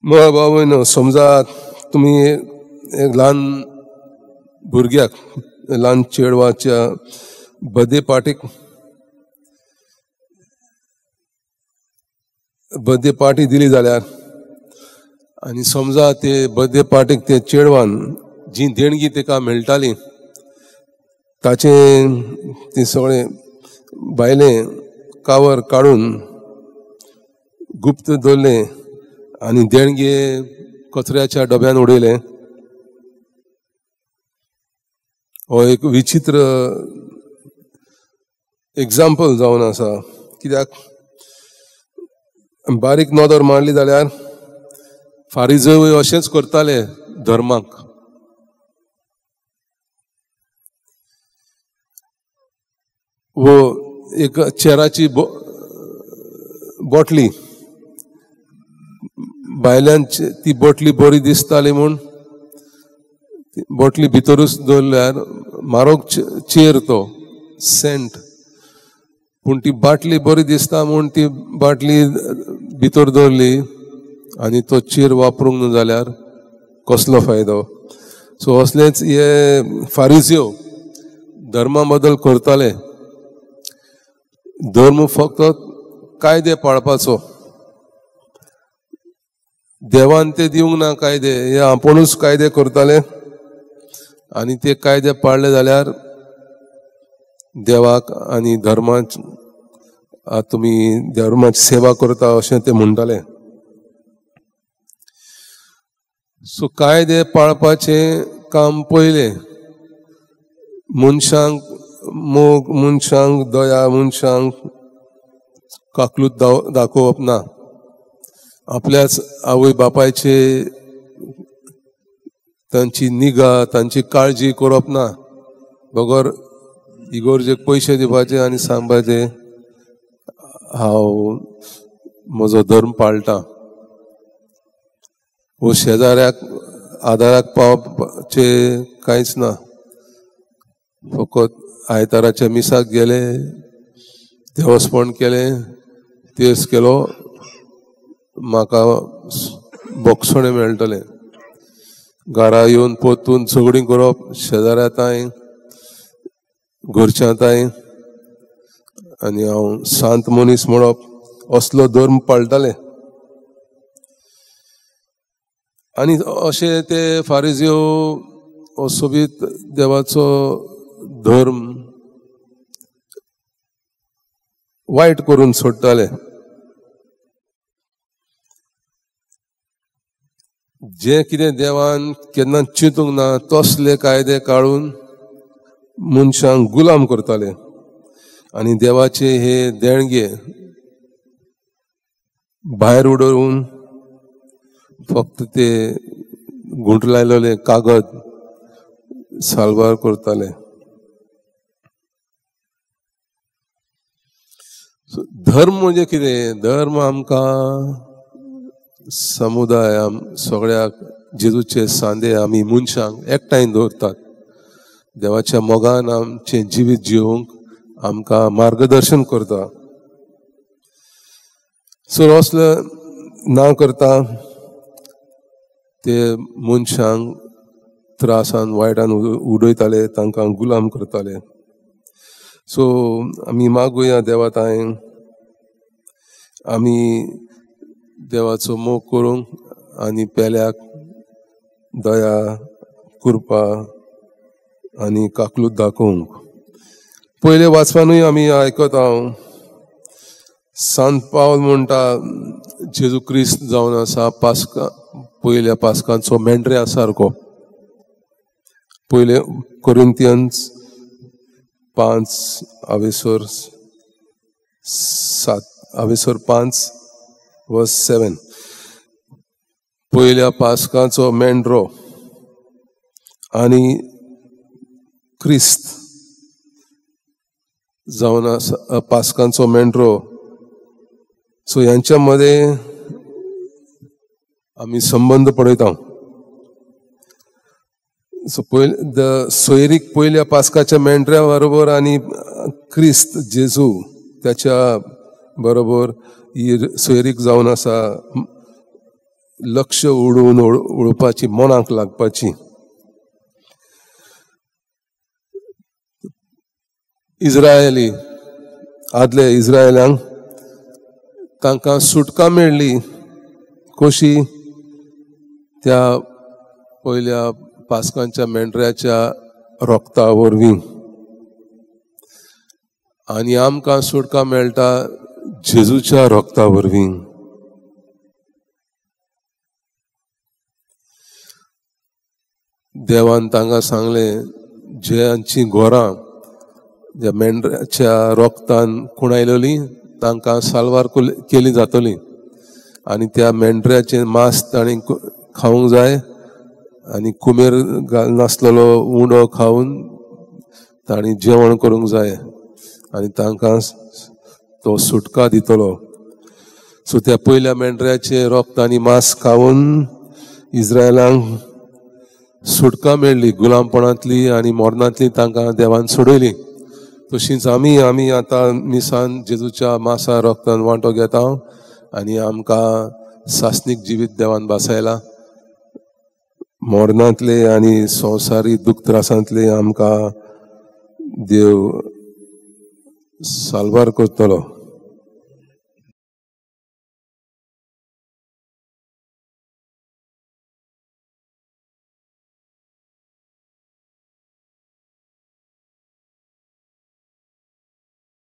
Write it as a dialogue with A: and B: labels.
A: मग बाबा समजा तुमी एक ल्हान भुरग्याक, ल्हान चेडवाच्या बर्थडे पार्टीक, बर्थडे पार्टी दिली जाल्यार आनी समजा ते बर्थडे पार्टीक ते चेडवान जी देणगी ताका मेळटाली ताचें ते सगळें भायलें कावर काडून गुप्त दवरलें आनी देणगे कचऱ्याच्या डब्यान उडयलें. हो एक विचित्र एग्जाम्पल जावन आसा. कित्याक बारीक नदर मारली जाल्यार फारिजय अशेंच करताले धर्माक. वो एक चेराची बोटली, भायल्यान ती बोटली बरी दिसताली म्हूण बोटली भितरूच दवरल्यार म्हारग चेर तो सेंट, पूण ती बाटली बरी दिसता म्हूण ती बाटली भितर दवरली आनी तो चेर वापरूंक ना जाल्यार कसलो फायदो. सो असलेच हे फारिज्यो धर्मा बदल करताले. धर्म फक्त कायदे पाळपाचो, देवान ते दिवंक ना कायदे, हे आपुणूच कायदे करताले आनी ते कायदे पाळले जाल्यार देवाक आनी धर्माक तुमी धर्माची सेवा करता अशें ते म्हणटाले. सो कायदे पाळपाचें काम पयलें, मनशांक मोग, मनशांक दया, मनशांक काकलूत दाखोवप ना. आपल्याच आवय बापायचे तांची निगा, तांची काळजी करप ना, बगर इगोर्जेक पयशे दिवपाचे आनी सांगपाचे हांव म्हजो धर्म पाळटा. वो शेजाऱ्याक आदाराक पावपाचे कांयच ना, फकत आयताराच्या मिसाक गेले, देवस्पण केलें, तेस केलो, म्हाका बोगसणें मेळटलें. घरा येवन परतून झगडीं करप शेजाऱ्या तांय, घरच्या तांय, आनी हांव शांत मनीस म्हणप, असलो धर्म पाळटाले. आनी अशें ते फारिज्यो सोबीत देवाचो धर्म वायट करून सोडटाले. जे कितें देवान केन्ना चिंतूंक ना तसले कायदे काडून मनशांक गुलाम करताले आनी देवाचे हे देणगे भायर उडोवन फक्त ते गुंठलायलेले कागद साल्वार करताले. धर्म म्हणजे कितें? धर्म आमकां समुदाय, सगळ्याक जेजूचे सांदे आमी मनशांक एकठांय दवरतात. देवाच्या मोगान आमचें जिवीत जिवंक आमकां मार्गदर्शन करता. सो असले ना करता ते मनशांक त्रासान वायटान उडयताले, तांकां गुलाम करताले. सो आमी मागुया देवा तांय आमी देवाचो मोग करूंक आनी पेल्याक दया, कृपा आनी काकलूत दाखोवंक. पयले वाचपानूय आमी आयकत हांव सांत पावल म्हणटा जेजू क्रिस्त जावन आसा पास्का, पयल्या पास्कांचो मेंढऱ्या सारको. पयले कोरिंथियन्स 5 आवेसर 7 आवेसर 5 वर्स 7. पयल्या पास्काचो मेंढरो आनी क्रिस्त जावन आसा पास्कांचो मेंढरो. सो ह्यांच्या मदें आमी संबंद पळयता. सो पयले सोयरीक पयल्या पास्काच्या मेंढऱ्या बरोबर आनी क्रिस्त जेजू त्याच्या बरोबर ही सोयरीक जावन आसा लक्ष उडोवन उडोवपाची, मनाक लागपाची. इस्रायली आदले इस्रायलांक तांकां सुटका मेळ्ळी कशी? त्या पयल्या पास्कांच्या मेंढऱ्याच्या रोगता वरवीं. आनी आमकां सुटका मेळटा जेजूच्या रोगता वरवीं. देवान तांकां सांगलें, ज्यांची घरां ज्या मेंढऱ्याच्या रोगतान खुणायलेली तांकां साल्वार केली जातली आनी त्या मेंढऱ्याचें मांस तांणी खावंक जाय आनी कुमेर घालनासलेलो उंडो खावन तांणी जेवण करूंक जाय आनी तांकां तो सुटका दितलो. सो त्या पयल्या मेंढऱ्याचें रोगत आनी मांस खावन इस्रायलांक सुटका मेळ्ळी, गुलामपणांतली आनी मरणांतली तांकां देवान सोडयली. तशीच आमी आमी आतां मिसान जेजूच्या मासा रोगतान वांटो घेता आनी आमकां सासणीक जिवीत देवान भासायला. मरणांतले आनी संवसारी दुख त्रासांतले आमकां देव साल्वार करतलो.